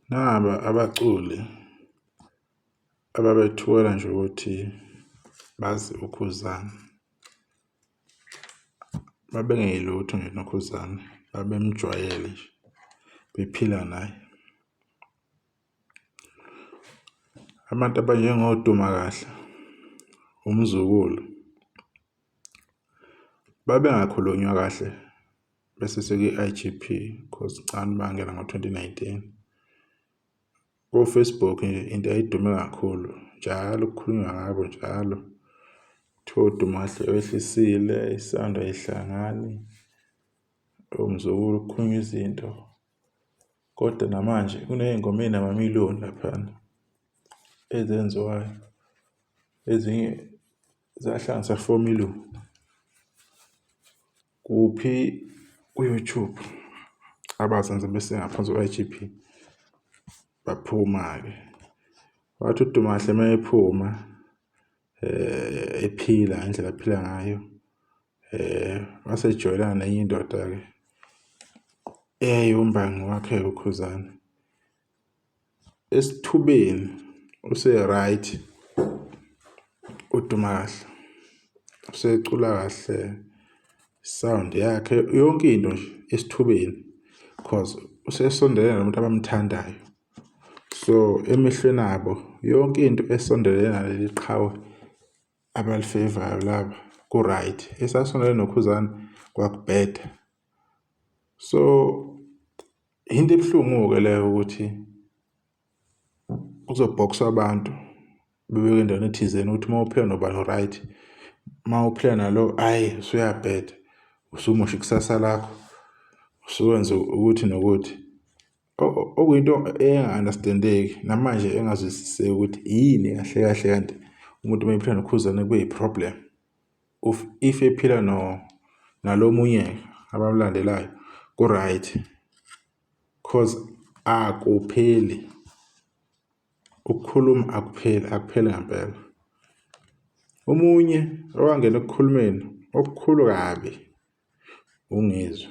Naba abaculi ababethukela nje ukuthi bazi uKhuzani. Babengeyilutho nje noKhuzani, babemjwayele nje, bephila naye. Abantu abanjengoDumakahle, uMzukulu, babengakhulunywa kahle bese sekwi-I_G_P cause ngicabanga bangena ngo-2019. Ko-Facebook nje into yayidume kakhulu njalo kukhulunywa ngabo njalo. Kuthiwa uDumakahle wehlisile i-sound ayihlangani, uMzukulu kukhulunywa izinto. Kodwa namanje kuney'ngoma ey'namamiliyoni laphayana ezenziwayo, ezinye zahlanganisa 4 million. Kuphi ku-YouTube abazenza bese ngaphansi kwe-I_G_P baphuma-ke. Wathi uDumakahle uma ephuma ephila ngendlela aphila ngayo wase ejwayelana nenye indoda-ke eyayiwumbangi wakhe-ke uKhuzani. Esithubeni use-right uDumakahle, usecula kahle sound yakhe yonke into nje esithubeni cause usesondelene nomuntu abamthandayo. So emehlweni abo yonke into esondelene naleli qhawe abalifevayo laba ku-right, esasondelene noKhuzani kwakubheda. So into ebuhlungu-ke leyo ukuthi kuzobhokswa abantu bebeke endaweni ethizeni ukuthi uma uphila nobani u-right, uma uphila nalo hhayi usuyabheda, usumosha ikusasa lakho, usuwenza ukuthi nokuthi. Okuyinto enga-understand-eki namanje engazwisiseki ukuthi yini kahle kahle kanti umuntu uma ephila noKhuzani kube yi-problem. If ephila nalo omunye abamlandelayo ku-right cause akupheli, ukukhuluma akupheli, akupheli ngampela. Omunye owangena ekukhulumeni okukhulu kabi uNgizwe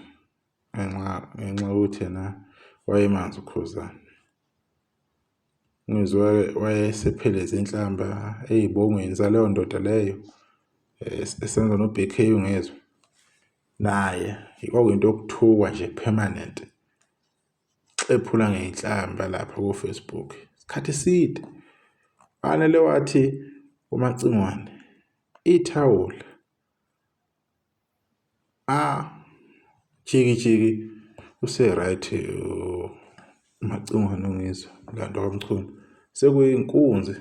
ngenxa yokuthi yena wayemazi uKhuzani. Ngizwe wayesepheleze inhlamba ey'bongweni zaleyo ndoda leyo esenza no-B_K ungezwa naye kwakuyinto yokuthukwa nje permanent xephula ngey'nhlamba lapha ko-Facebook isikhathi eside. Fanele wathi uMacingwane ithawula. Ah, jiki jiki use-right uMacingwane uNgizwe mlando kaMchunu sekuyinkunzi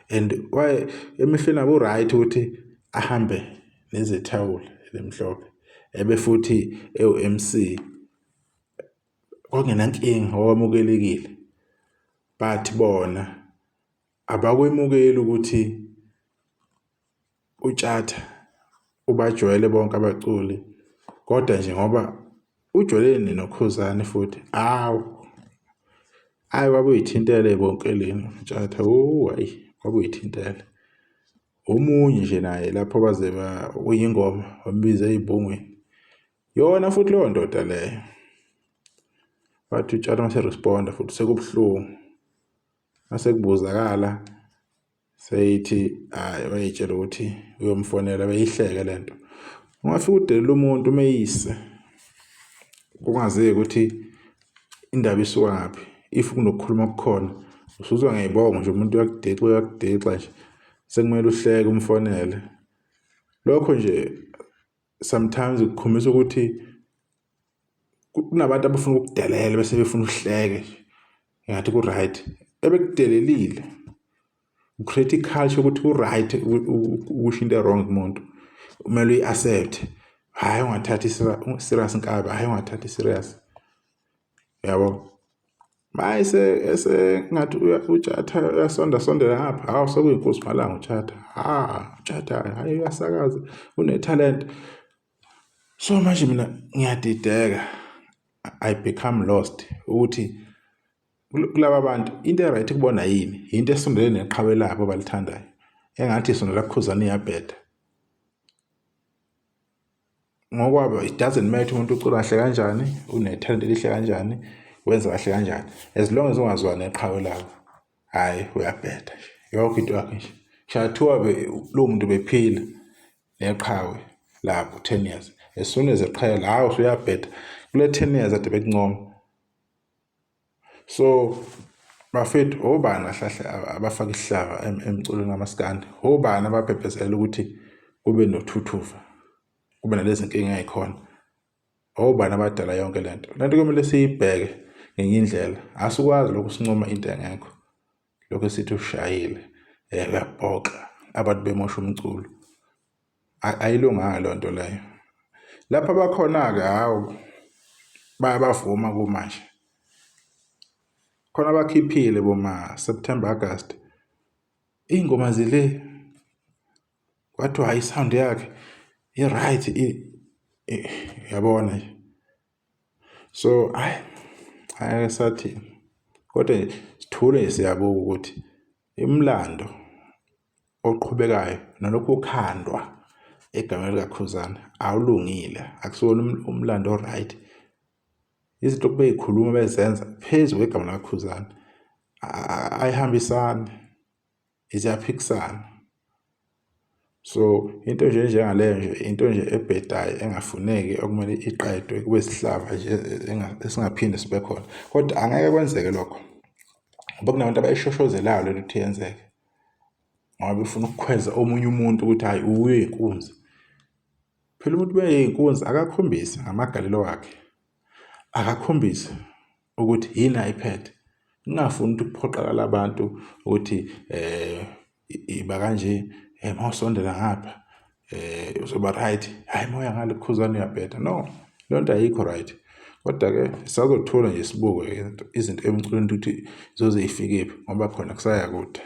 and waye emehlweni abo right ukuthi ahambe nezethawula elimhlophe ebe futhi ewu-M_C kwakungenankinga wamukelekile but bona abakwemukeli ukuthi uTshatha ubajwayele bonke abaculi kodwa nje ngoba ujwayelene noKhuzani futhi awu hhayi kwakuyithintela ebonkeleni uTshatha wu hhayi kwakuyithintela. Omunye nje naye lapho baze kuyingoma wambiza ey'bongweni yona futhi leyo ndoda leyo. Wathi uTshatha mase respond-a futhi sekubuhlungu mase kubuzakala. Seyithi hhayi wayey'tshela ukuthi uyomfonela beyihleke le nto. Ungafike udelele umuntu umeyise kungazeki ukuthi indaba isuka ngaphi if kunokukhuluma okukhona usuzwa ngey'bongo nje umuntu uyakudixa uyakudixa nje sekumele uhleke umfonele. Lokho nje sometimes kukhombisa ukuthi kunabantu abafuna ukukudelela bese befuna uhleke nje ngathi ku-right ebekudelelile u-create i-culture ukuthi ku-right ukusho into e-wrong kumuntu kumele uyi-accept hhayi ungathathi serious nkabi hhayi ungathathi serious yabo maye esengathi utshatha uyasonda sondela ngapha hawu sekuyinkosi malanga utshatha ha utshatha hhayi uyasakaza unethalente. So manje mina ngiyadideka I become lost ukuthi kulaba bantu into e-right kubona yini into esondelene neqhawe labo abalithandayo engathi isondela kuKhuzani iyabheda ngokwabo it doesn't matter umuntu ucula kahle kanjani unethalente elihle kanjani. Wenza kahle kanjani, as long as ungazwani neqhawe lakho, hhayi uyabheda nje yonke into yakhe nje. Shaya kuthiwa lowo muntu bephila neqhawe labo 10 years, as soon as eqhela, hhawu usuyabheda kule 10 years ade bekuncoma. So bafethu, obani kahle kahle abafaka isihlava emculweni kamaskandi? Obani ababhebhezela ukuthi kube nothuthuva, kube nalezi nkinga ey'khona? Obani abadala yonke lento? Lento kumele siyibheke ngenye indlela. Asikwazi lokhu sincoma into engekho, lokhu esithi ushayile, uyabhoxa, abantu bemosha umculo. Ayilunganga leyo nto leyo. Lapho abakhona-ke, hhawu, bayabavuma kumanje. Khona abakhiphile boma-September, August, iy'ngoma zile, kwathiwa hhayi i-sound yakhe i-right, uyabona nje. So hhayi, angeke sathini kodwa nje sithule nje siyabuka ukuthi imilando oqhubekayo nalokhu ukhandwa egameni likaKhuzani awulungile, akusiwona umlando o-right. Izinto beyikhuluma bezenza phezu kwegama likaKhuzani ayihambisani, ziyaphikisana. So into nje enjengaleyo nje into nje ebhedayo engafuneki okumele iqedwe kube sihlava nje esingaphinde sibe khona. Kodwa angeke kwenzeke lokho ngoba kunabantu abayishoshozelayo lento ukuthi yenzeke ngoba befuna ukukhweza omunye umuntu ukuthi hhayi uye inkunzi. Phela umuntu uma eyinkunzi akakhombise ngamagalelo wakhe, akakhombise ukuthi yini ayiphethe. Ngingafuni ukuthi kuphoqakale abantu ukuthi iba kanje, uma usondela ngapha uzoba right, hhayi uma uya ngale kuKhuzani uyabheda. No, leyo nto ayikho right. Kodwa-ke sisazothula nje sibuke izinto emculweni ukuthi ziyoze y'fikephi ngoba khona kusaya kude.